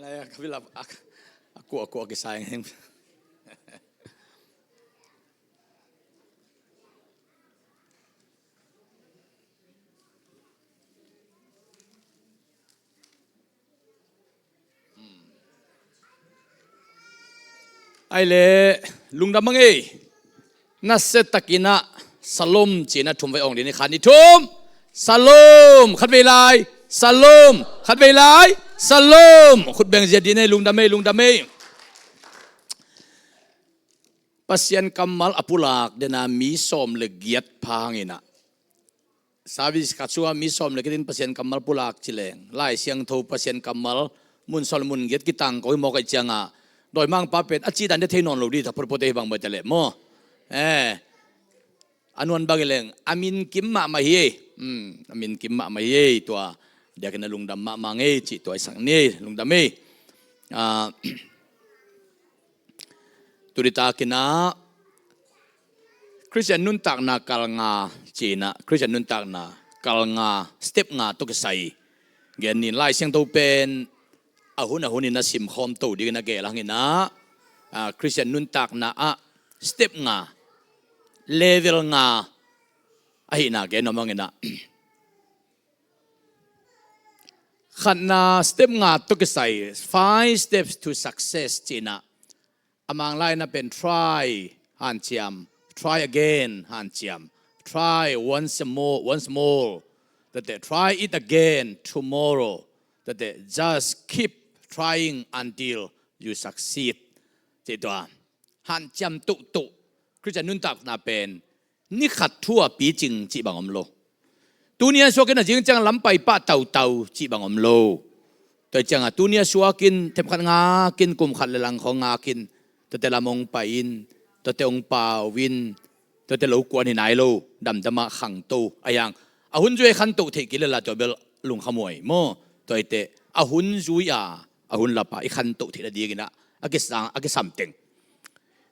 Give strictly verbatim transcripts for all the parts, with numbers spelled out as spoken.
Ai, ka vil a, a, a kuah, a kuah kisai ngeng. Ai le, lungdam mah ngei. Nasia takin ah Shalom ci-in ah thum vei ong dih ni. Khat, nih, thum. Shalom. Khat vei lai. Shalom. Khat vei lai. Shalom. Khut beng ziat dih ni. Lungdam ei, lungdam ei. Pasian kammal a pulak den a mi sawm le giat pha hang in ah, service khat sungah mi sawm le giat in Pasian kammal pulak ci leng, Lai Siangtho Pasian kammal mun sawm le mun giat kitang ko hi mawk ahih ciangah, dawimangpa pen a cih dan deuh thei nawn lo dih, tha photphot ei bang bawite leh maw. Eh, a nuan bang hi leng, a min kim mahmah hi ei. Hmm, a min kim mahmah hi ei, tua diakin a lungdam mahmah ngei cih tua i sak ni ei, lungdam ei. Ah, tu ditakin ah Khristian nuntakna kal nga ci-in ah, Khristian nuntakna kal nga, step nga tawh kisai gen ni. Lai Siangtho pen a hun a hun in a simkhawm to dingin a gel hang in ah, ah, Khristian nuntakna ah step nga, level nga ahihna gen nuam hang in ah, khatna step nga tawh kisai, five steps to success ci-in ah, a Manglai-in ah pen try, hanciam, try again, hanciam, try once more, once more, tate, try it again tomorrow, tate, just keep trying until you succeed. Cih tua, hanciam tuhtuh. Khristian nuntakna pen ni khat thu a picing cih bang om lo. Tuni a suakin a zing ciang lam pai pah tautau cih bang om lo. Tua ciangah tuni a suakin themkhat ngakin, kum khat le lang khawng ngakin, tuate lam hong pai in, tuate hong pau in, tuate lo kuan hi nai lo, damdam a khangto a hiang. A hun zui a i khantoh theih kei lel a, tua bel lungkhamhuai maw. Tua hi teh, a hun zui a, a hun lap a i khantoh theih nadingin ah a kisam, a kisam teng,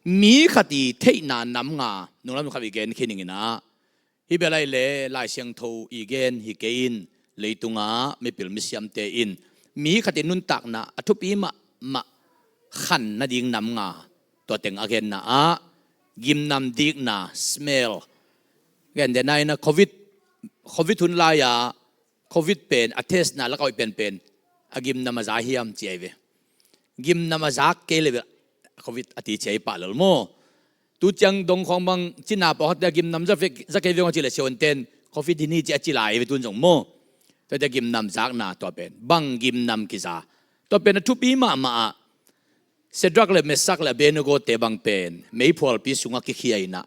mi khat i theihna nam nga, nunglam khat i gen khin ing in ah, hih bel ahih leh Lai Siangtho i gen hi kei in, leitungah mipil misiamte in mi khat i nuntakna a thupi mahmah khan nading nam nga, tua teng a genna ah, gimnam dikna, smell. Gen den a in ah, covid, covid hun lai-a, covid pen a testna lakah hoih penpen, a gimnam a za hiam ci ahi ve. Gimnam a zak kei leh bel covid a ti ci ahi pah lel maw. Tu ciang dong khawng bang cina pawlkhatte a gimnam za ve, za kei ve hong a cih leh siavuanten covid hi ni ci a ci lai ve tun zong maw. Tuate gimnam zakna tua pen, bang gimnam kiza, tua pen a thupi mahmah ah. Shadrach le Meshach le Abednego-te bang pen meiphualpi sungah kikhia in ah,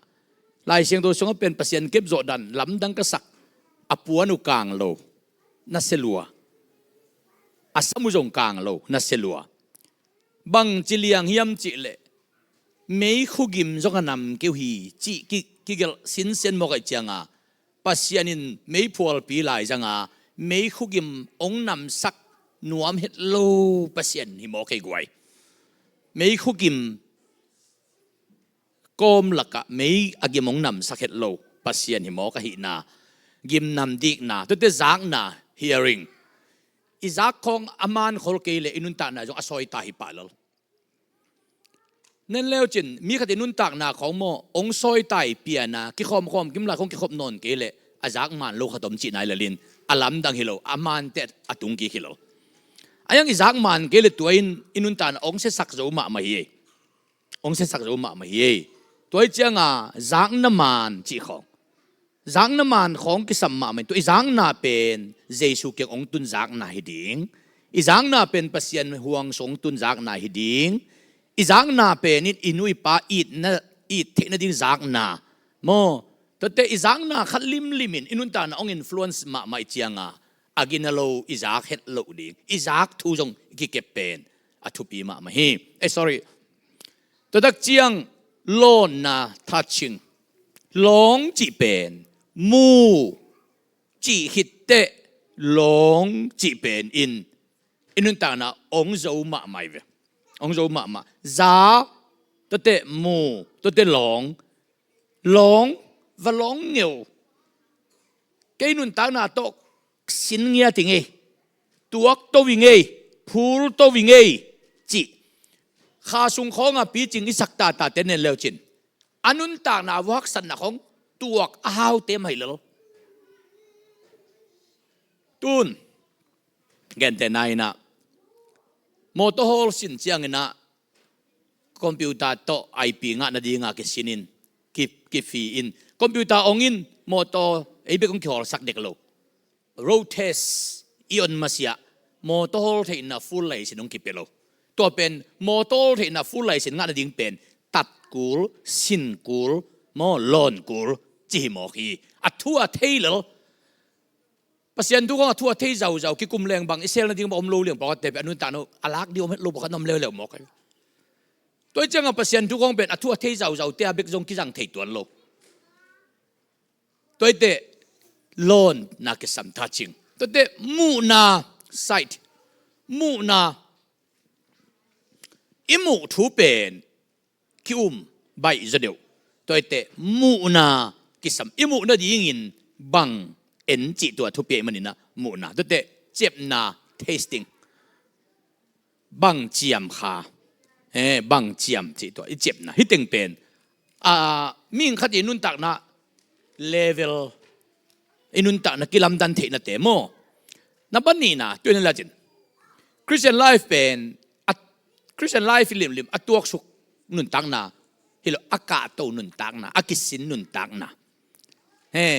Lai Siangtho sungah pen Pasian kepzawh dan lamdang ka sak, a puan uh kang lo, nasia lua, a sam uh zong kang lo, nasia lua. Bangci liang hiam cih leh, meikhu gim zong a nam kei uh hi cih ki, kigelh sinsen mawk ahih ciangah, Pasian in meiphualpi laizang a, meikhu gim hong namsak nuam het lo Pasian hi mawk hi guai. Meikhu gim kawm lakah mei a gim hong namsak het lo Pasian hi mawk ahihna, gimnam dikna, tuate zakna, hearing. I zak khawng a man khol kei leh i nuntakna zong a sawita hi pah lel. Nen leu cin, mi khat i nuntakna khawng maw, hong sawita i pian a, kikhawmkhawm kim lai khawng kikhop nawn kei leh, a zak man lo khat om cih nai lel in, a lamdang hi lo, a mante a tung kik hi lo. A hiang i zak man kei leh tua in i nuntakna hong siasak zo mahmah hi ei. Hong siasak zo mahmah hi ei. Tua hi ciangah zakna man cih khawng, zakna man khawng kisam mahmah in, tua i zakna pen Jesu kiang hong tun zakna hi ding. I zakna pen Pasian huang sung hong tun zakna hi ding. I zakna pen in i nu i pa itna, it theih nading zakna maw. Tuate i zakna khat limlim in i nuntakna hong influence mahmah i ciangah, a gina lo i zak het loh ding. I zak thu zong i kikep pen a thupi mahmah hi. Eh, sorry. Tua tak ciang lawnna, touching. Lawng cih pen, mu cih khit teh, lawng cih pen in i nuntakna hong zo mahmah hi ve. Hong zo mahmah. Za, tuate mu, tuate lawng. Lawng, va lawng ngeu. Kei nuntakna tawh sin ngiat ing ei, tuakto ing ei, phul to vingei cih kha sung khawngah picing i sak tatate nen leucin a nuntakna vua haksatna khawng tuak a haute mai lel. Tun gentehna inah mawtaw hawl sin cianginah computer tawh I P ngah nadinga kisinin ki, kifi in computer ongin mawtaw ei bek ong kihawlsak dek lo. Road test i on masiah mawtaw hawl theihna full license ong kipia lo. Tua pen mawtaw hawl theihna full license ngah nading pen tat kul, sin kul, maw lawn kul ci hi mawk hi. A thu a thei lel. Pasian thu khawng a thu a thei zauzau kikum leng bang i sel nading bang om lo liang pawlkhatte pen a nuntakna a lak ding om het lo pawlkhat om leuleu mawk hi. Tua hi cianga Pasian thu khawng pen a thu a thei zauzaute a bek zong kizang thei tuan lo. Tua hi teh lawnna kisam tha cing. Tua hi teh muhna, sight, muhna, i muh thu pen ki-um baih zaw deuh. Tua hi teh muhna kisam, i muh nadingin bang en cih tua thupi ahih maninah muhna. Tua hi teh ciapna, tasting, bang ciam kha, eh, bang ciam cih tua i ciapna. Hih teng pen a, mihing khat i nuntakna level, i nuntakna kilamdan theihnate maw. Na ban nihna tuin a lacin Christian life pen a, Christian life i limlim a tuaksuk nuntakna hi lo, a kahto nuntakna, a kisin nuntakna. He,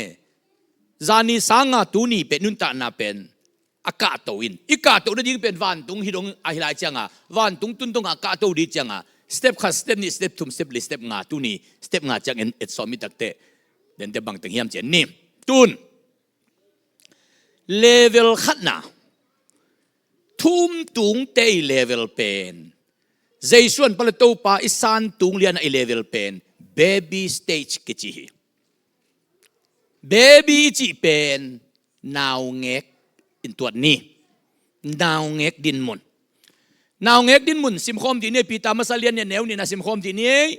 zani sanga tuni pen nuntakna pen a kahto in, i kahto nading pen vantung hi dong ahi lai cianga, vantung tun donga a kahto dih cianga step khat, step nih, step thum, step li, step nga, tuni step nga ciang en et sawm i takteh dente bangteng hiam ci en ni. Tun level khatna, thum tungte i level pen, Jesuan pale Topa i san tung liana i level pen baby stage kici hi. Baby i cih pen naungek in tuat ni. Naungek dinmun. Naungek dinmun simkhawm dih ni ei, Peter masa lian nih a neu nihna simkhawm dih ni ei.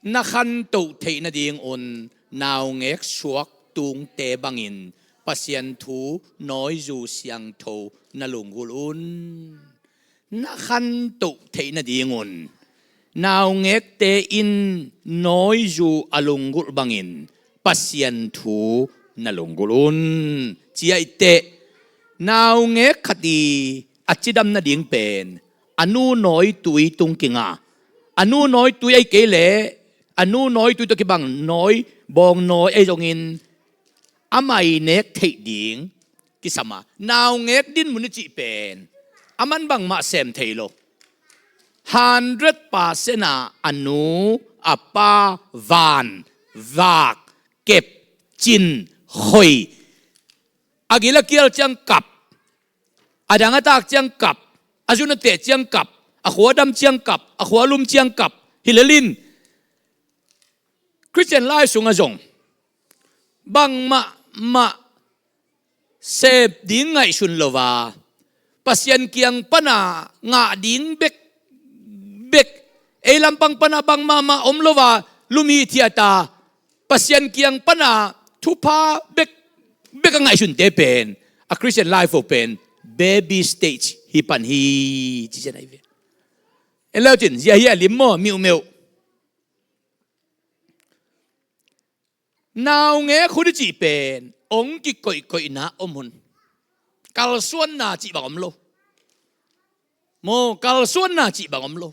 Na khantoh theih nadingun naungek suak tungte bangin Pasian thu nawizu siangtho na lunggulh un. Na khantoh theih nadingun naungekte in nawizu a lunggulh bangin Pasian thu na lunggulh un. Ci ahih teh naungek khat i a cidam nading pen a nu nawitui tung kinga, a nu nawitui ahih kei leh a nu nawitui tawh kibang nawi, bawng nawi ahi zongin amah i nek theih ding kisam a, naungek dinmun i cih pen a man bangmah sem thei lo. Hundred percent a a nu, a pa, van, vak, kep, cin, khoi, a gil a kial ciang kap, a dang a tak ciang kap, a zun a teh ciang kap, a khua dam ciang kap, a khua lum ciang kap. Hi lelin Christian life sungah zong bangmah mah sep ding ngaihsun lo a, Pasian kiang pana ngah ding bek bek, ei lampang pana bangmah mah om lo a, lum hithiat a, Pasian kiang pana thupha bek bek a ngaihsunte pen a Christian life uh pen baby stage hi pan hi ci cian ahi ve. En leucin zia hi a lim maw, miuhmeuh. Naungek hun i cih pen ong kikoihkoihna om hun. Kalsuanna cih bang om lo. Maw, kalsuanna cih bang om lo.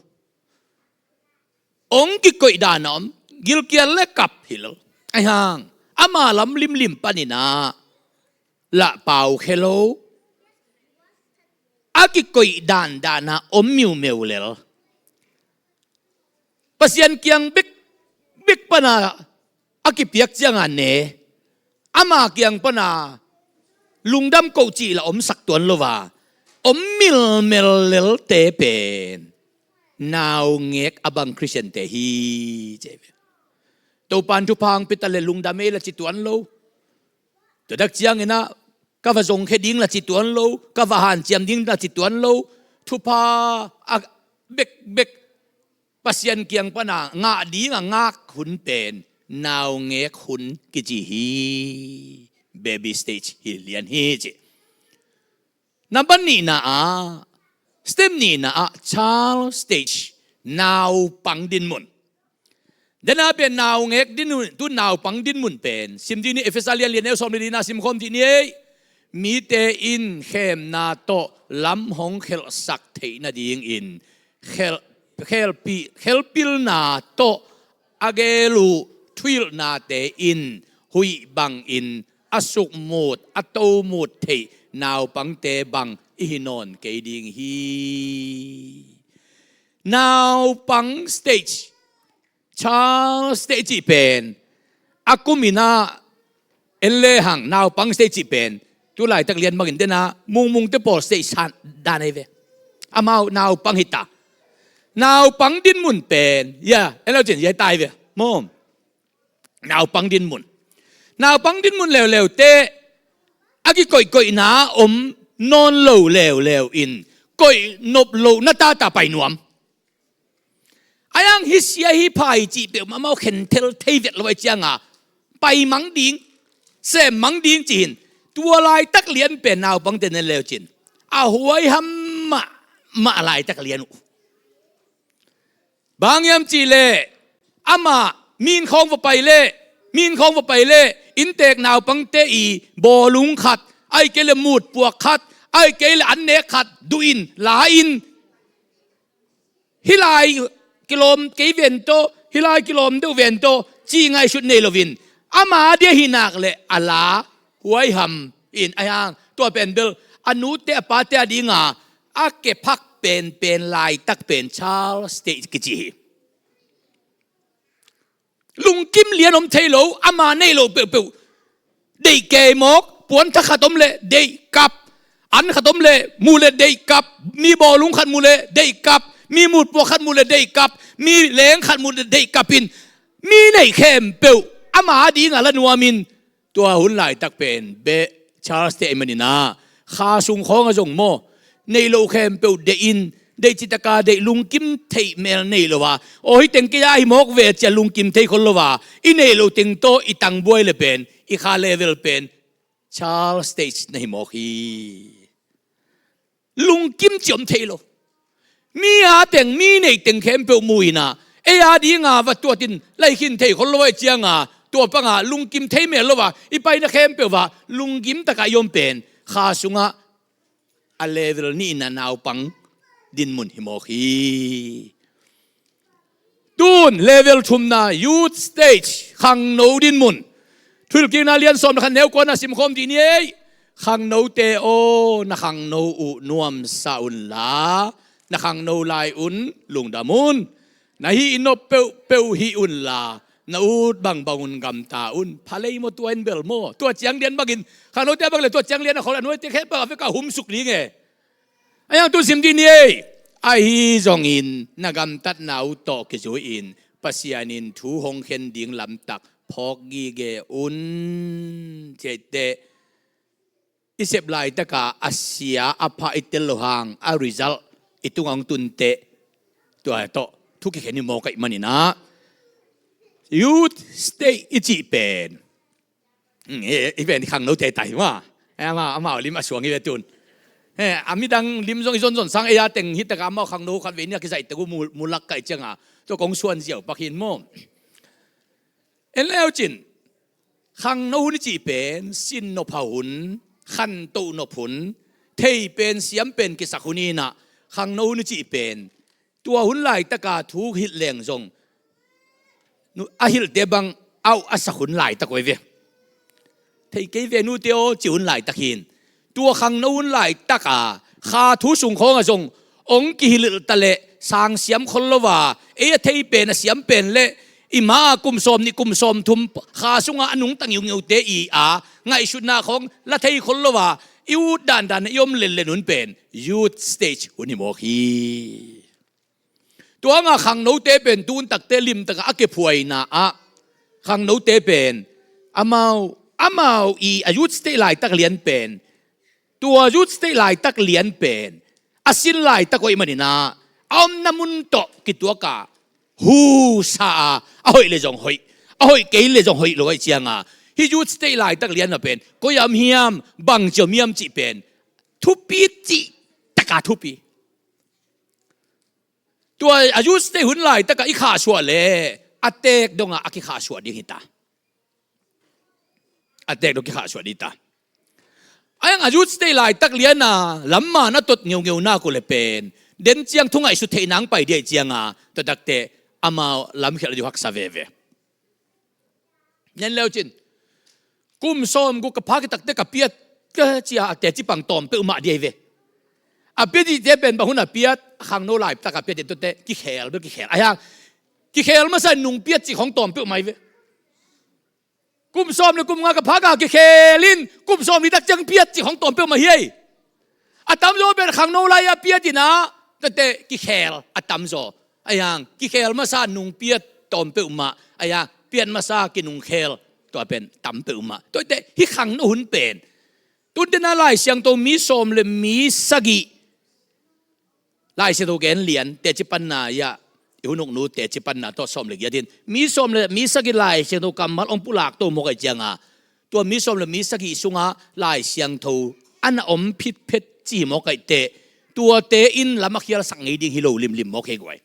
Ong kikoih dan a om, gilkial le kap hi lo. Ahi hang ama lam limlim paninah lah pau khe lo. A kikoih dandan a om miumeu lel. Pasian kiang bek bek pana a kipiak cianga ne, ama kiang pana lungdam koh cih la omsak tuan lo a, om milmel lelte pen naungek a bang Christian te hi. Topan thupha hong pia ta le lungdam ei la ci tuan lo. Tua tak cianginah ka va zongkhe ding la ci tuan lo, ka va hanciam ding la ci tuan lo. Thupha a bekbek Pasian kiang pana ngah ding a ngak hun pen naungek hun kici hi. Baby stage hi lian hi ci. Nambat nihna ah Step nihna ah child stage, naupang dinmun. Dena pen naungek dinmun, tu naupang dinmun pen sim dih ni. Efesa lian lian neu sawm le lina simkhawm dih ni ei. Mite in khemna tawh lam hong khelhsak theih nadingin khel, khelpi, khelpilna tawh a gel uh thuhilhnate in huih bangin a sukmut a tomut theih naupangte bang i hi nawn kei ding hi. Naupang stage, child stage cih pen a kuminah en lehang naupang stage cih pen tu laitak lian bangin dena mungmungte pawl stage san dan ahi ve. Amau naupang hita. Naupang dinmun pen ya en lo cin ya tai ve maw. Naupang dinmun, naupang dinmun leuleute a kikoihkoihna om nawn lo leuleu in koih nop lohna tata pai nuam. Ayang hi sia hi phai cih peuh amau khentel thei vet lo ai cianga pai mang ding, sem mang ding cihin tua laitak lian pen naupangte ne leu cin a huaiham mahmah laitak lian uh. Bang hiam cihleh amah min khawng va pai leh, min khawng va pai leh inntek naupangte i bawlung khat, ai kei le mutpuak khat, ai kei le an nek khat duhin la in hih lai kilawm kei ven tawh, hih lai kilawm deuh ven tawh ci ngaihsut nei loin ama dia hi nak le a la huaiham in a hiang tua pen bel a nute a pate a dinga a kephak penpen laitak pen child stage kici hi. Lungkim lian om thei lo, ama nei lo peuhpeuh deih kei mawk, puan thak khat om le deih kap, an khat om le mu le deih kap, mi bawlung khat mu le deih kap, mi mutpuak khat mu le deih kap, mi leng khat mu le deih kap in mi neih khempeuh ama a dinga la nuamin tua hun laitak pen beh child stage ahih maninah kha sung khawngah zong maw, neih loh khempeuh deih in, deih citaka deih lungkim theih mel nei lo a, aw hih teng kei a hi mawk ve cia lungkim thei khol lo a, i neih loh teng tawh i tangbuai le pen i kha level pen child stage na hi mawk hi. Lungkim ci om thei lo. Mi a teng, mi neih teng khempeuh mu inah ei a dinga va tuatin lai khin thei khol lo ai cianga tua panga lungkim thei mel lo a, i paina khempeuh va lungkim taka i om pen kha sungah a level nihna naupang dinmun hi mawk hi. Tun level thumna youth stage, khangno dinmun. Thuhilhkikna lian sawm le khat neu kuana simkhawm dih ni ei. Khangnote aw, na khangno uh nuamsa unla, na khangno lai un lungdam un. Na hih i nop peuhpeuh hih unla, na ut bangbang un gamta un. Phalei maw tua in bel maw, tua ciang lian bangin khangnote a bang le tua ciang lian a khol a nuaite khempeuh a veka humsuk ding e. A hiang tun sim dih ni ei. Ahi zongin na gamtatna uh tawh kizui-in Pasian in thu hong khen ding lamtak phawk gige un. Ciaite i sep laitaka a sia a pha i tel lo hang a result i tungah hong tunteh tua tawh thu kikhen i mawk ahih maninah youth stage i cih pen i ven i khangnote tai ma. Amau lim a suang i ve tun. A midang lim zong i zonzon sang ei a teng hi taka amau khangno khat vei ni a kizaih tek uh mulak kaih cianga tua kong suan ziau pak hin maw. En leu cin khangno hun i cih pen sin nop hau hun, khantoh nop hun, thei pen siam pen kisak hun inah khangno hun i cih pen tua hun laitaka thu hilh leng zong a hilhte bang auh a sak hun laitak uh ai ve. Thei kei ve nute aw ci hun laitak hin tua khangno hun laitaka kha thu sung khawngah zong ong kihilhilh ta leh sang siam khol lo a, ei a thei pen a siam pen le i ma a kum sawm nih kum sawm thum kha sungah a nungta ngiungiute i a ngaihsutna khawng la thei khol lo a, i ut dandan i om lenlen hun pen youth stage hun hi mawk hi. Tuanga khangnote pen tun takte limtaka a kephuaina ah khangnote pen amau amau i a youth stage laitak lian pen tua youth stage laitak lian pen a sin laitak hoih maninah a omna mun tawh kituaka husa a a hoih le zong hoih, a hoih kei le zong hoih lo aih cianga hih youth stage laitak lian a pen koi a om hiam, bang ci om hiam cih pen thupi cih taka thupi. Tua a youth stage hun laitakah i khahsuah leh a teek dongah a kikhahsuah ding hi ta. A teek dong kikhahsuah ding hi ta. A yang a youth stage laitak liana lamman a tot ngeungeu nak uh le pen den ciang thu ngaihsut theih nang pai dih cianga tua takteh amau lamkhial ding haksa veve. Nian leu cin kum sawm guk ka phak i takteh ka piat ka cia a teci pang tawm peuhmah dih ve. A piat dihte pen bang hun a piat, khangno laitak a piat dih tuate kikhel bel kikhel a hiang. Kikhel masa nung piat cih khong tawm peuhmah hi ve. Kum sawm le kum nga ka phak a kikhel in kum sawm li tak ciang piat cih khong tawm peuhmah hi ei. A tamzaw pen khangno lai a piat inah tuate kikhel a tamzaw. A hiang kikhel masa nung piat tawm peuhmah a hiang piat masa kinungkhel tua pen tam peuhmah. Tuate hih khangno hun pen tunte na Lai Siangtho mi sawm le mi sagih Lai Siangtho gen lian teci panna ia i hun uknu teci panna tawh sawm le giat in mi sawm le mi sagih Lai Siangtho kammal hong pulak to mawk ai cianga tua mi sawm le mi sagih sungah Lai Siangtho a na om phitphet ci mawk ai teh tuate in lam a khialsak ngei ding hi lo limlim mawk hi guai.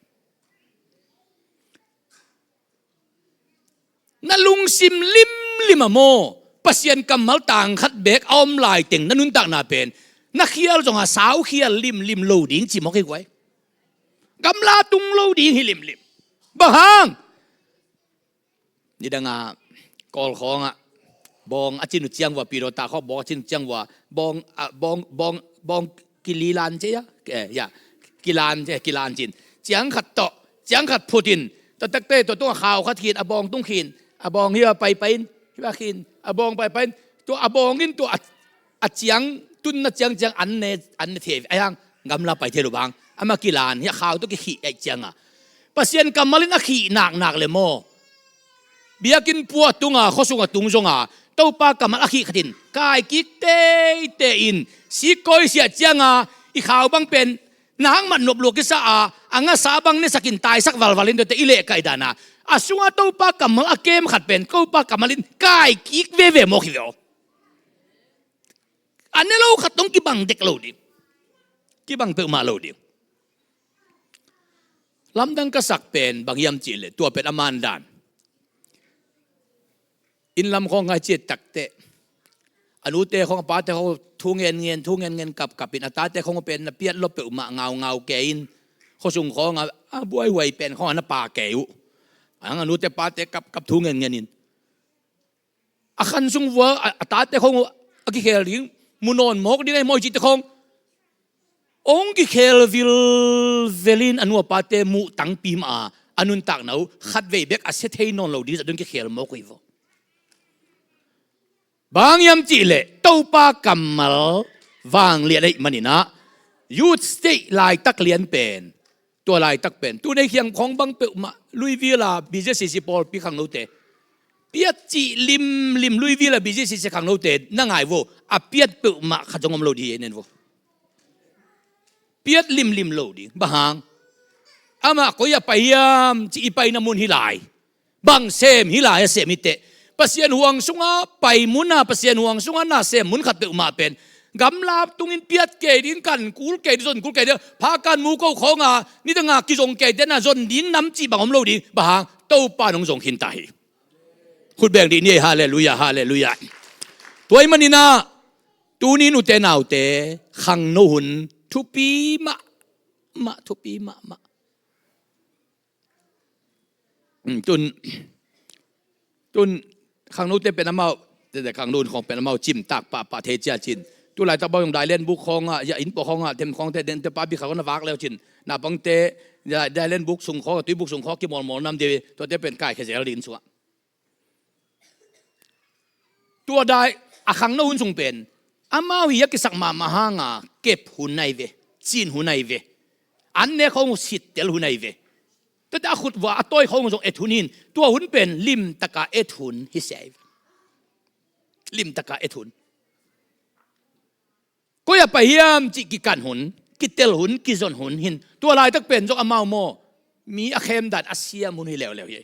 Na lungsim limlim a maw Pasian kammal tang khat bek a om laiteng na nuntakna pen na khial zonga sau khial limlim lo ding ci mawk hi guai. Gamla tung lo ding hi limlim. Bang hang? Nidanga Kawl khawngah bawng a cin uh ciang vua pidawta khawng bawng a cin uh ciang vua bawng a bawng bawng bawng kililan cia ya kilan cia kilan cin ciang khat tawh ciang khat phutin tua takte tua tungah khau khat khin a bawng tung khin a bawng hi a pai pai in hi a khin a bawng pai pai in tua a bawng in tua a ciang tunna ciang ciang an ne an ne thei a hiang gamla pai thei lo bang ama kilan hi a khau tawh kikhih aih cianga Pasian kammal in a khih naknak le maw? Biakinn pua tunga khuasung a tung zonga Topa kammal a khih khatin kai kik teitei in sik kawisiah cianga i khau bang pen nangmat nop lua kisa a a ngasa bang nesakin taisak valval in tuate i lehkaih dana a sunga Topa kammal a kem khat pen Topa kammal in kai kik veve mawk hi ve aw. A ne lo khat dong kibang dek lo ding kibang peuhmah lo ding. Lamdang ka sak pen bang hiam cihleh tua pen a mandan. Inn lam khawng ngai ciat takteh a nute khawng a pate khawng thu ngen ngen thu ngen ngen kap kap in a tate khawng pen na piat lop peuhmah ngau ngau kei in khuasung khawng a buaihuai pen khawng a na pa kei uh. Ang a nute pate kap kap thu ngen ngen in a khan sung vua a tate khawng uh a kikhel ding mu nawn mawk ding a hi maw i cihte khawng ong kikhel vilvel in a nu a pate muh tangpi mah a a nuntakna uh khatvei bek a sia thei nawn lo ding zah dong kikhel mawk uh hi vaw. Bang hiam cihleh Topa kammal vangliat ahih maninah youth state laitak lian pen tua laitak pen tunei khiang khawng bang peuhmah Louisville a B J C C pawlpi khangnote piat cih limlim Louisville a B J C C khangnote na ngai vo a piat peuhmah khat zong om lo dih hi nen vo. Piat limlim lo ding bang hang amah koi a pai hiam cih i paina mun hi lai. Bang sem hi lai a sem hi teh Pasian huang sunga pai muna Pasian huang sunga na sem mun khat peuhmah pen gamla tungin piat kei ding kan kul kei ding zon kul kei ding pha kan mu ko khawnga nidanga kizong kei dena zon ding nam cih bang om lo ding bang hang Topa nong zong khin ta hi. Khut beng dih ni ei halleluia halleluia. Tua ahih maninah tuni nute naute khangno hun thupi mahmah thupi mahmah. Tun tun khangnote pen amau tete khangno khawng pen amau cimtak pahpah thei cia cin. Tu laitak bawng dailen buk khawngah ya innpawh khawngah them khawngte dente pa bik khawngah na vak leu cin. Napangte dailen buk sung khawngah tuibuk sung khawngah kimawlmawl nam de tuate pen kaikhia zel ding sungah. Tua dai a khangno hun sung pen amau hi a kisak mahmah hanga kep hun ahi ve, cin hun ahi ve, an nek khawng uh sittel hun ahi ve. Tuate a khut vua a tawi khawng uh zong et hun hin tua hun pen limtaka et hun hi sia ahi ve. Limtaka et hun. Koi a pai hiam cih kikan hun kitel hun kizon hun hin tua laitak pen zong amau maw mi a khemdan a siam hun hi leuleu hi.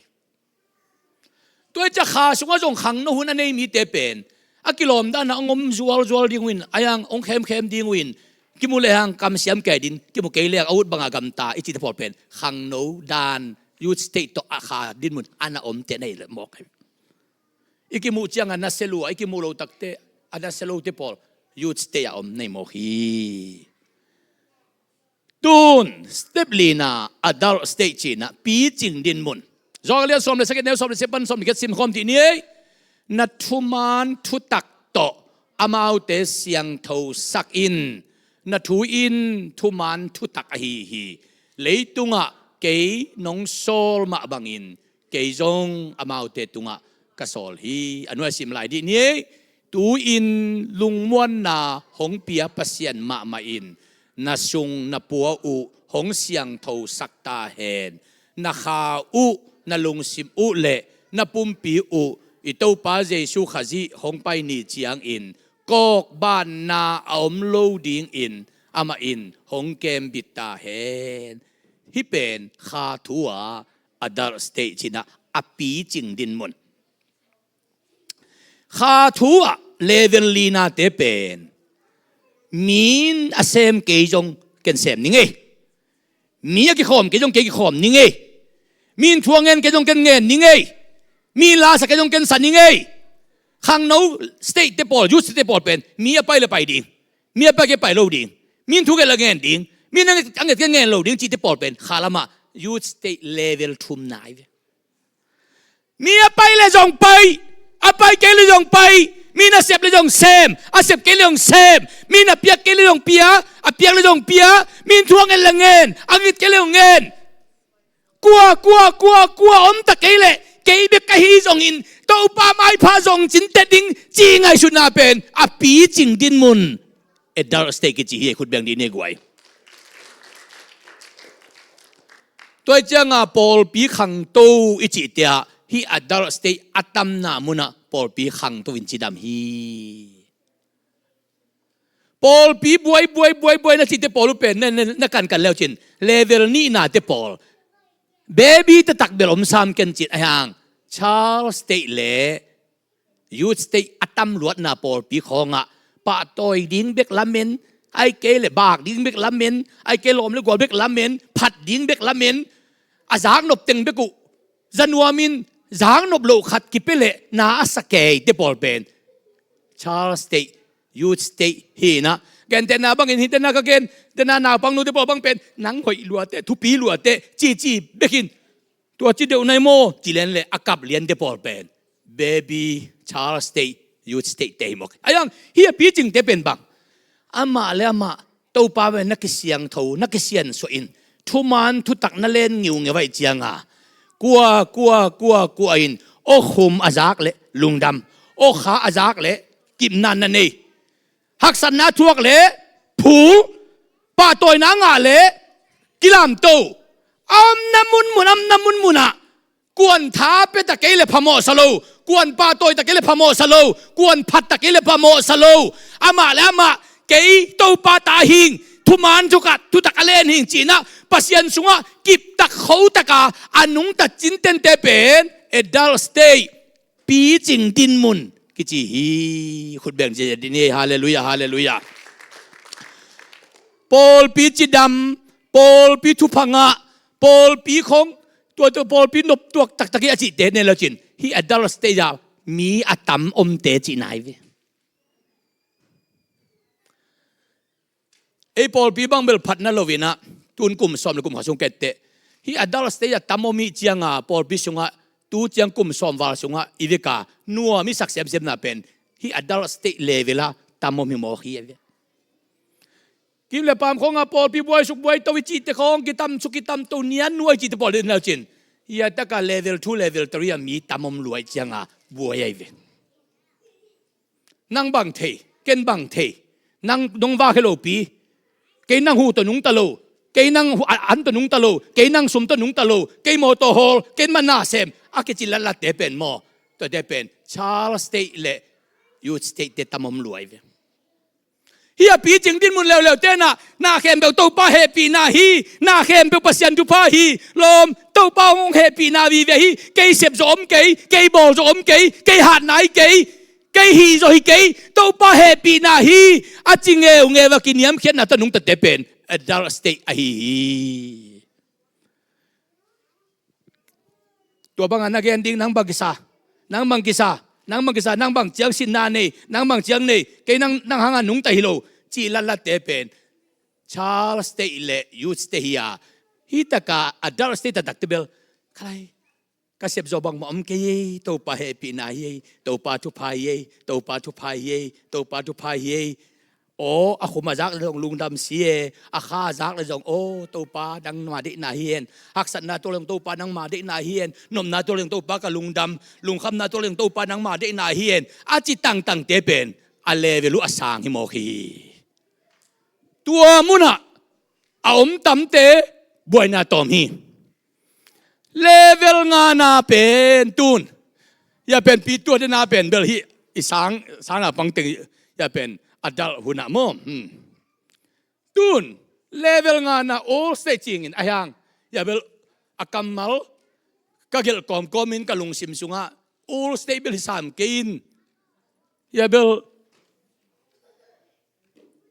Tua i ciah kha sungah zong khangno hun a nei mite pen a kilawmdanah hong om zualzual ding uh in a yang hong khemkhem ding uh in kimu lehang kamsiam kei din, kimu kei lehang a ut banga gamta i cihte pawl pen khangno dan youth state tawh a kha dinmun a na omte na hi leh mawk hi. I kimuh cianga nasia lua, i kimuh lo takte, a nasia lote pawl youth state a om na hi mawk hi. Tun step lina adult state cihna picing dinmun. Johan a lian sawm le sagih, neu sawm le sagih pan sawm le giat simkhawm dih ni ei. Na thuman thutak tawh amaute siangthosak in, na thu in thuman thutak ahi hi. Leitungah kei nong sawl mah bangin kei zong amaute tungah ka sawl hi. A nuai sim lai dih ni ei. Tu-in lungmuanna hong pia Pasian mahmah in na sung na pua uh hong siangthosak ta hen. Na kha uh, na lungsim uh le na pumpi uh i Topa Jesu Khazih hong pai ni ciangin kawkbanna a om lo dingin amah in hong kembit ta hen. Hih pen kha thu a adult state cihna a picing dinmun. Kha thu ah level linate pen mi in a sem kei zong ken sem ni ngei. Mi a kikhawm kei zong kei kikhawm ni ngei. Mi in thu a ngen kei zong ken ngen ni ngei. Mi in la sa kei zong ken sa ni ngei. Khangno state te pawl, youth state te pawl pen mi a pai le pai ding, mi a pai kei pai lo ding, mi in thu kei la ngen ding, mi in a nget kei ngen lo ding cihte pawl pen kha lamah youth state level thumna hi ve. Mi a pai le zong pai, a pai kei le zong pai. Mi in a sep le zong sem, a sep kei le zong sem. Mi in a piak kei le zong pia, a piak le zong pia. Mi in thu a nget le ngen, a nget kei le zong ngen. Kua, kua, kua, kua om ta kei le kei bek ka hi zongin Topa maipha zong cinte ding ci ngaihsutna pen a picing dinmun. Adult state kici hi, khut beng dih ni guai. Tua cianga pawlpi khangto i cihte ah hih adult state a tamna munah pawlpi khangto in cidam hi. Pawlpi buai, buai, buai, buai na cihte pawl uh pen na, na, na kankan leucin level nihnate pawl baby taktak bel om sam ken cin a hiang. Child state le youth state a tamluatna pawlpi khawngah pahtawi ding bek lamen, ai kei le bak ding bek lamen, ai kei lawm le gual bek lamen, phat ding bek lamen, a zaknop teng bek uh zanuam in zaknop loh khat kipia le na a sa keite pawl pen child state, youth state hi inah. Gentehna bangin hih tena ka gen, tena naupang nute pawl bang pen nang hoih luate, thupi luate, cici bekin tua ci deuh nai maw ci lian le a kap liante pawl pen baby, child state, youth state te hi mawk. A hiang hih a picingte pen bang, amah le amah Topa ve na kisiangtho, na kisiansuah in thuman thutak na len ngiungeu aih cianga kua, kua, kua, kua in aw khum a zak le lungdam, aw kha a zak le kipna na nei, haksatna thuak le phul, pahtawina ngah le kilamto. A omna munmun, a omna munmunah kuan tha pia ta kei le phamawh sa lo, kuan pahtawi ta kei le phamawh sa lo, kuan phat ta kei le phamawh sa lo. Amah le amah kei Topa ta hing, thuman thutak, thutak a len hing cinah Pasian sungah kiptak khotaka a nungta cintente pen adult state, picing dinmun kici hi. Khut beng ziazia dih ni ei. Halleluiah, halleluiah. Pawlpi cidam, pawlpi thupha ngah, pawlpi khong, tua, tua pawlpi noptuak taktak hi a cihte nei lo cin hih adult state ah mi a tam omte cihna hi ve. Ei pawlpi bang bel phatna lo inah tun kum sawm le kum khat sung ketteh hih adult state a tam om ih cianga pawlpi sungah tu ciang kum sawm val sungah i veka nuam i sak semsemna pen hih adult state level a tam om hi mawk hi a ve. Kim le pam khawngah pawlpi buai suk buai to i cihte khawng kitam suk kitam to nian nuai cihte pawl den lo cin hih a taka level two, level three a mi tam om luai cianga buai ahi ve. Nang bang thei, ken bang thei, nang nong vak hi lopi, kei nang hu tawh nungta lo, kei nang hu-, a-, an tawh nungta lo, kei nang sum tawh nungta lo, kei mawtaw hawl, ken mana sem, a kici latlatte pen maw, tuate pen child state le youth state te tam om luai ve. Hih a picing dinmun leuleu tenah na khempeuh Topa hehpihna hi, na khempeuh Pasian thupha hi. Lawm, Topa hong hehpihna vive hi. Kei sep zawh om kei, kei bawl zawh om kei, kei hat nai kei. Kei hih zaw hi kei, Topa hehpihna hi, a ci ngeungeu a kiniamkhiatna tawh nungtate pen adult state ahi hi. Tua bangah na gen ding, nang bang kisa, nang bang kisa, nang bang kisa, nang bang ciang sinna nei, nang bang ciang nei, kei nang, nang hangah nungta hi lo, cih latlatte pen child state le youth state hi a, hih takah adult state taktakte bel, khalai, ka sepzaw bangmah om kei ei, Topa hehpihna hi ei, Topa thupha hi ei, Topa thupha hi ei, Topa thupha hi ei. Aw, a khum a zak le zong lungdam si e, a kha a zak le zong, aw, Topa nangma deihna hi hen. Haksatna tuak le zong Topa nangma deihna hi hen. Nopna tuak le zong Topa ka lungdam, lungkhamna tuak le zong Topa nangma deihna hi hen, a ci tangtangte pen a level uh a sang hi mawk hi. Tua munah a om tamte buaina tawm hi. Level ngana pen tun, ya pen pi tua dena pen bel hih i sang, sanga pangteng, ya pen adult hunah maw. Hmm. Tun level ngana all state cingin a hiang, ya bel a kammal ka gelh kawmkawmin ka lungsim sungah all state bel hi sam kei in, ya bel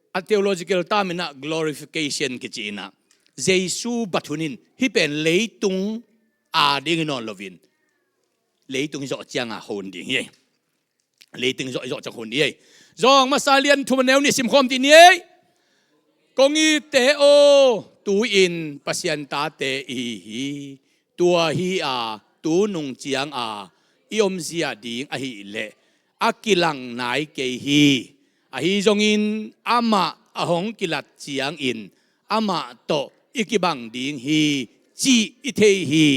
a theological term inah glorification kici inah, Jesu bat hunin hih pen leitung a ding hi nawn loin, leitung hi zawh cianga hon ding hi ei. Leitung hi zawh, zawh ciang hon ding hi ei. Zawng masa lian thum a neu nih simkhawm dih ni ei. Kong itte aw, tu-in Pasian tate i hi hi. Tua hi a, tu nung cianga i omzia ding ahileh a kilang nai kei hi. Ahi zongin amah a hong kilat ciangin amah tawh i kibang ding hi, cih i thei hi.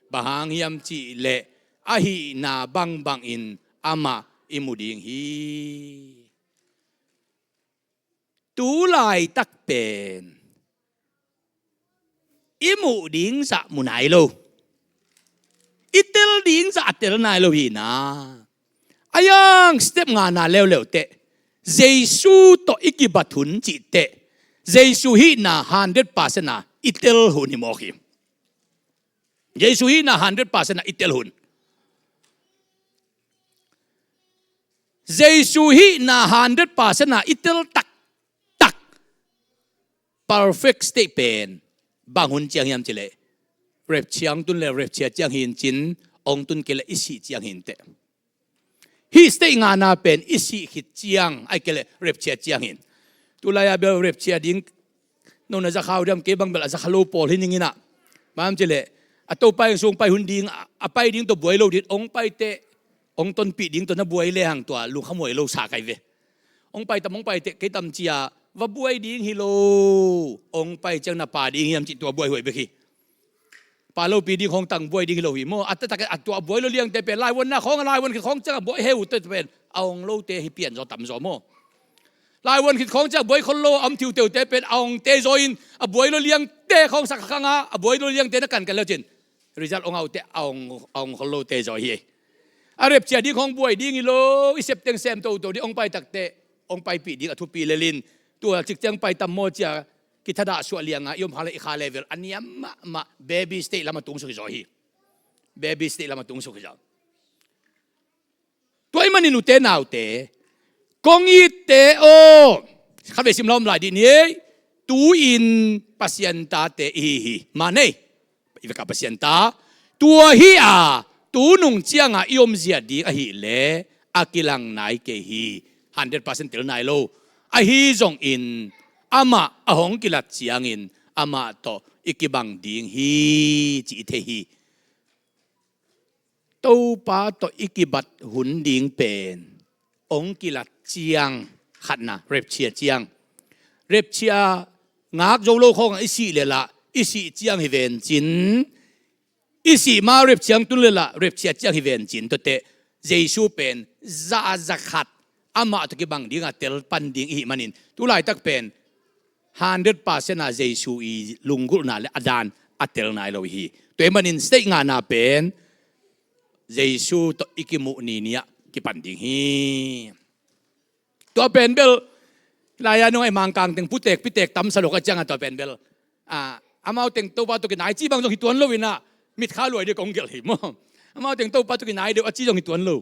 Bang hang hiam cihleh a hihna bangbangin amah i mu ding hi. Tu laitak pen i muh ding zah mu nai lo, i tel ding zah a tel nai lo hi na. A yang step ngana leuleu teh, Jesu tawh i kibat hun cih teh, Jesu hihna hundred percent a i tel hun hi mawk hi. Jesu hihna hundred percent a i tel hun. Jesu hihna hundred percent a i tel taktak, perfect state pen bang hun ciang hiam cileh, rapture hong tun le rapture ciang hi in cin, hong tun kei le i sih ciang hi in teh. Hih state ngana pen i sih khit ciang, ahih kei le rapture ciang hi in. Tulai a bel rapture ding, no na za kha uh diam, kei bang bel a za kha lo pawl hi ning inah. Bang hiam cileh, a Topa inn sung pai hun ding, a, a pai ding tawh buai lo ding, hong pai teh, hong tonpih ding tawh na buai lehang tua lungkham huai lo sa kai ve. Hong pai tam, hong pai teh, kei tam cia va buai ding hi lo, hong pai ciang na pa ding hiam cih tua buaihuai bek hi. Pa lopi ding khawng tang buai ding hi lo hi maw. A taktak a tua buai lo liangte pen laivuanna khawng, a laivuan khit khawng ciang a buai heu te pen a hong lote hi pian zaw tam zaw maw. Laivuan khit khawng ciang a buai khol lo a om thiuteute pen a hong te zaw in, a buai lo liangte khawng sak khang a, a buai lo liangte na kankan leucin result hong aute a hong, a hong khol lote zaw hi. A rapture ding khawng buai ding hi lo, i septeng sem toto ding, hong pai takteh hong paipih ding a thupi lelin, tua cikciang pai tam maw cia kithadah suah lianga i om kha le i kha level a niam mahmah, baby state lam a tung suk hi zaw hi. Baby state lam a tung suk hi zaw. Tua ahih manin ute naute, kong itte aw, khatvei sim lawm lai dih ni ei. Tu-in Pasian tate i hi hi. Mah nei, i vekah Pasian ta. Tua hi a, tu nung cianga i omzia ding ahileh a kilang nai kei hi. Hundred percent tel nai lo. Ahi zongin amah a hong kilat ciangin amah tawh i kibang ding hi, ci i thei hi. Topa tawh i kibat hun ding pen hong kilat ciang, khatna, rapture ciang. Rapture ngak zo lo khawngah i sih le lah, i sih ciang hi vencin, i sih ma rapture hong tun le lah, rapture ciang hi vencin, tuateh Jesu pen za a za khat amah tawh kibang dinga tel pan ding i hih manin, tu laitak pen hundred percent a Jesu i lunggulhna le a dan a tel nai lo hi. Tua ahih manin state ngana pen Jesu tawh i kimuh ni ni-ah kipan ding hi. Tua pen bel lai-a nung a i Mangkang teng putek pitek tamsa lo ka cianga tua pen bel, ah, amau teng Topa tawh kinai ci bang zong hi tuan lo inah, mitkha luai dih kong gelh hi maw. Amau teng Topa tawh kinai deuh a ci zong hi tuan lo.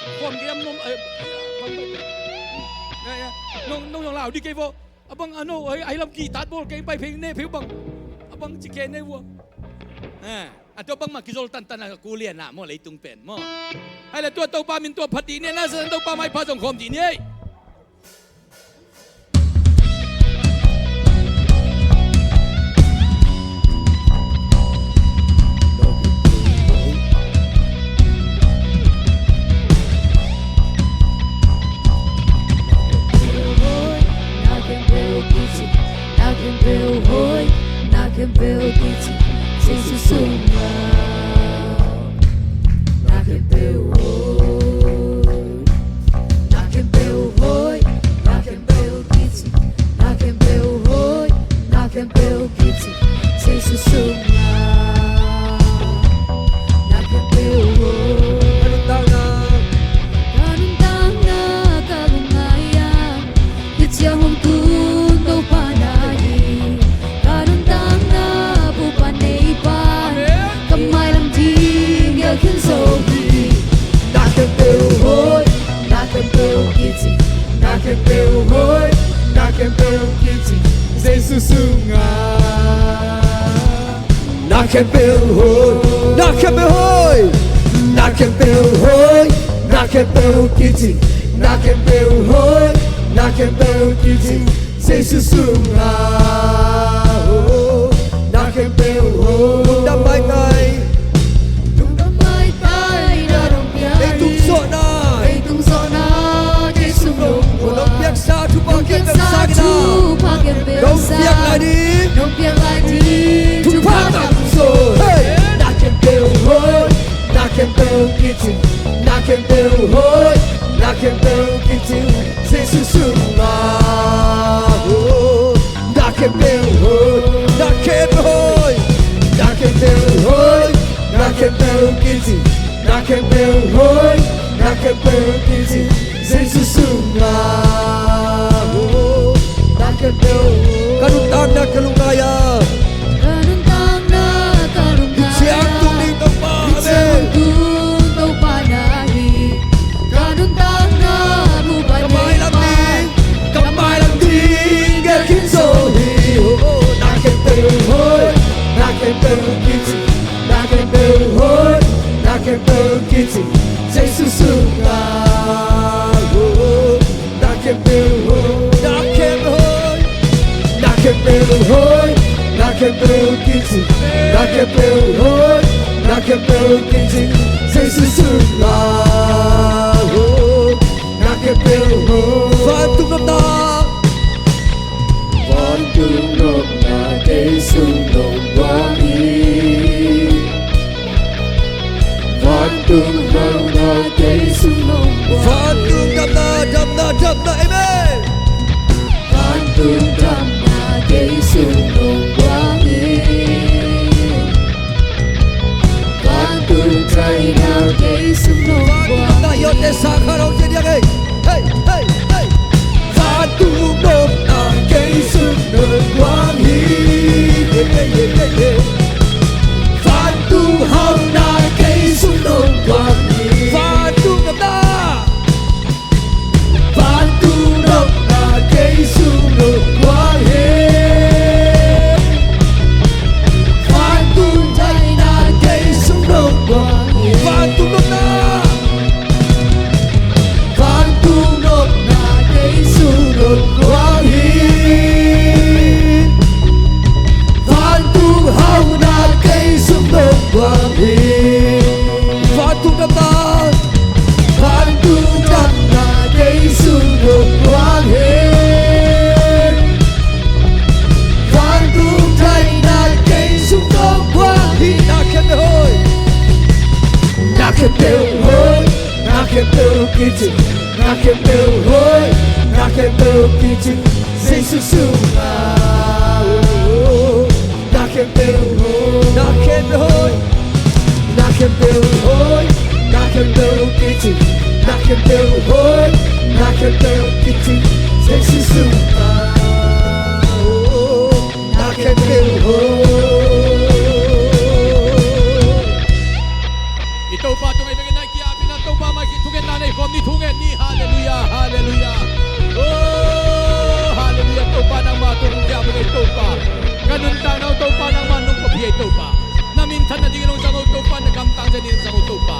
khawm kei am nong, eh, bang, bang, eh, eh, nong, nong, nong lau di kei vo. A bang a no, ai, ai lam ki tat bol kei pai phei ne phei bang. A bang ci kei ne vo. Eh, a tua bang ma kizol tantan a ku lian a maw leitung pen maw. Hai le tua Topa min tua phat di ne na sa Topa mai pha zong khawm di ne. khempeuh hoi, na khempeuh hoi, na khempeuh hoi, na khempeuh kicing, na khempeuh hoi, na khempeuh kicing, Jesu sungah, oh, na khempeuh hoi. Lungdam maitai. Lungdam maitai na hong piak. Ei tungzawhna, ei tungzawhna, kei sung nong guang. Nong piaksa thupha khempeuh sangin ah, thupha khempeuh sang, nong piak lai ding, nong piak lai ding, thupha takzawh. Hey! Na khempeuh hoi, na khempeuh kicing, na khempeuh hoi, na khempeuh kicing, Jesu sungah, oh. Na khempeuh hoi, na khempeuh hoi, na khempeuh hoi, na khempeuh kicing, na khempeuh hoi, na khempeuh kicing, Jesu sungah, oh. Na khempeuh hoi. Ka nuntakna ka lungngai a, ka nuntakna ka lungngai a, kician tung ding Topa, amen, kician tung Topa na hi. Ka nuntakna mu pan, ka mailam ding, ka mailam ding gelh khin zo hi. Oh, na khempeuh hoi, na khempeuh kicing, na khempeuh hoi, na khempeuh kicing, Jesu sungah, oh. Na khempeuh hoi, na khempeuh hoi, na khempeuh hoi, na khempeuh kicing, na khempeuh hoi, na khempeuh kicing, Jesu sungah, oh. Na khempeuh hoi. Vantung nopna, vantung nopna kei sung nong guang hi. Vantung hauhna kei sung nong guang hi. Vantung damna, damna, damna, amen. Vantung damna kei sung nong guang hi. Vantung daihna kei sung nong guang hi. Vantung nopna, hiote sa kha lo cia diak ei. Hey, hey, hey. Vantung nopna kei sung nong guang hi. Hey, hey, hey, hey, hey. Vantung hauhna kei sung nong guang hi. Vantung nopna, vantung nopna kei sung nong guang hi. Vantung daihna kei sung nong guang hi. Vantung nopna, vantung nopna kei sung nong guang hi. Vantung hauhna kei sung nong guang hi. Vantung damna, vantung damna kei sung nong guang hi. Vantung daihna kei sung nong guang hi. Na khempeuh hoi, na khempeuh hoi, na khempeuh kicing, na khempeuh hoi, na khempeuh kicing, Jesu sungah, oh. Na khempeuh hoi, na khempeuh hoi, na khempeuh hoi, na khempeuh kicing, na khempeuh hoi, na khempeuh kicing, Jesu sungah, oh. Na khempeuh hoi. I Topa tungah i bek in na i ki-ap in a, Topa mai ki thungetna nei khawm ni, thunget ni. Halleluiah, halleluiah. Oh, halleluiah. Topa nangma tung hong kiap ing ei Topa. Ka nuntakna uh Topa nangma nong pia hi ei Topa. Na minthan nadingin hong zang o Topa, na kamtang nadingin hong zang o Topa.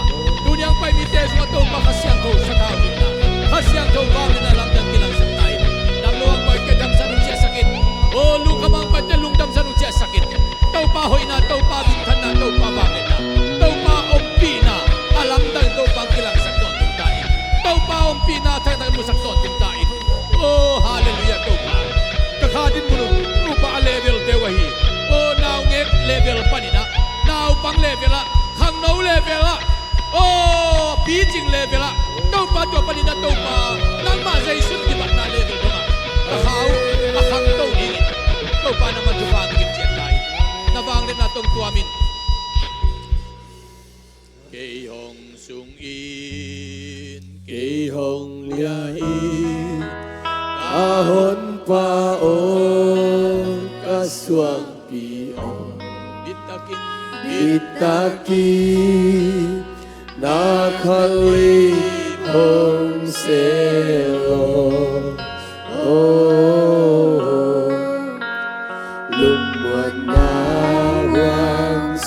Tuni a hong pai mite sungah Topa Kha Siangtho sathau in na, Kha Siangtho vangliatna lamdang kilangsak ta in. Damlo a hong paite damsat hong ciahsak in. Oh, lungkham a hong paite lungdamsat hong ciahsak in. Topa hoihna, Topa minthanna, Topa vangliatna, Topa ompihna a lamdang Topa kilangsak tawntung ta in. Topa ompihna thangtak musak tawntung ta in. Oh, halleluiah Topa. Ka kha dinmun uh, Topa a level deuh ahi. Oh, naungek level panin ah, naupang level ah, khangno level ah, oh, picing level ah, Topa tua panin ah Topa nangmah Jesu kibatna level dongah ka kha uh a khangto dingin Topa nangmah thupha hong ciat ta in. Na vangliatna tawh hong tuam in. Kei hong sung in, kei hong lia in, ka Honpa aw, ka suangpi aw. Bittakin, bittakin na khatlip hong sel aw. Oh, lungmuanna huang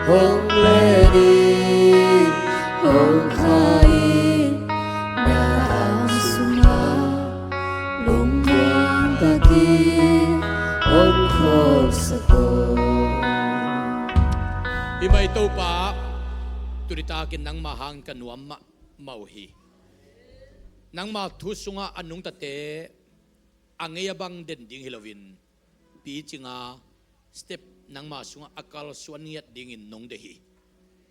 Hong len in, hong kha in, na ang sungah lungmuang takin hong khawlsak aw. Hi mai Topa, tuni takin nangmah hang ka nuam mahmah uh hi. Nangmah thu sungah a nungtate a ngei a bang den ding hi loin, picing a step nangmah sungah a kalsuan ngiat dingin nong deih hi.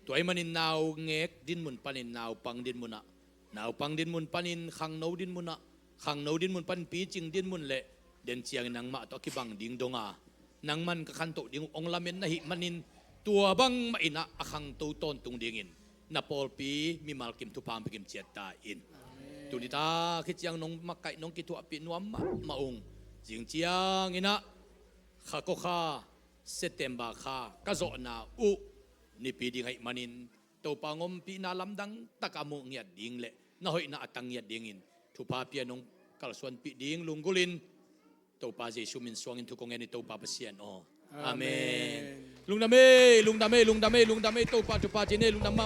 Tua ahih manin naungek dinmun panin naupang dinmun ah, naupang dinmun panin khangno dinmun ah, khangno dinmun panin picing dinmun le den ciangin nangmah tawh a kibang ding dong a, nangman ka khantoh ding uh hong lamen na hih manin, tua bangmah in ah a khangto tawntung dingin na pawlpi mimal kim thupha hong pia kim ciat ta in. Tuni tak hi ciang nong makaih nong kithuahpih nuam mahmah ung. Zing ciangin ah kha kua kha, September kha ka zawhna uh nipi ding ahih manin, Topa hong ompihna lamdang tak a muh ngiat ding le na hoihna a tang ngiat dingin thupha pia nong kalsuanpih ding lunggulhin Topa Jesu min suangin thu kong ngen hi Topa Pasian aw. Amen. Amen. Lungdam ei, lungdam ei, lungdam ei, lungdam ei, Topa thupha cih nei, lungdam mahmah.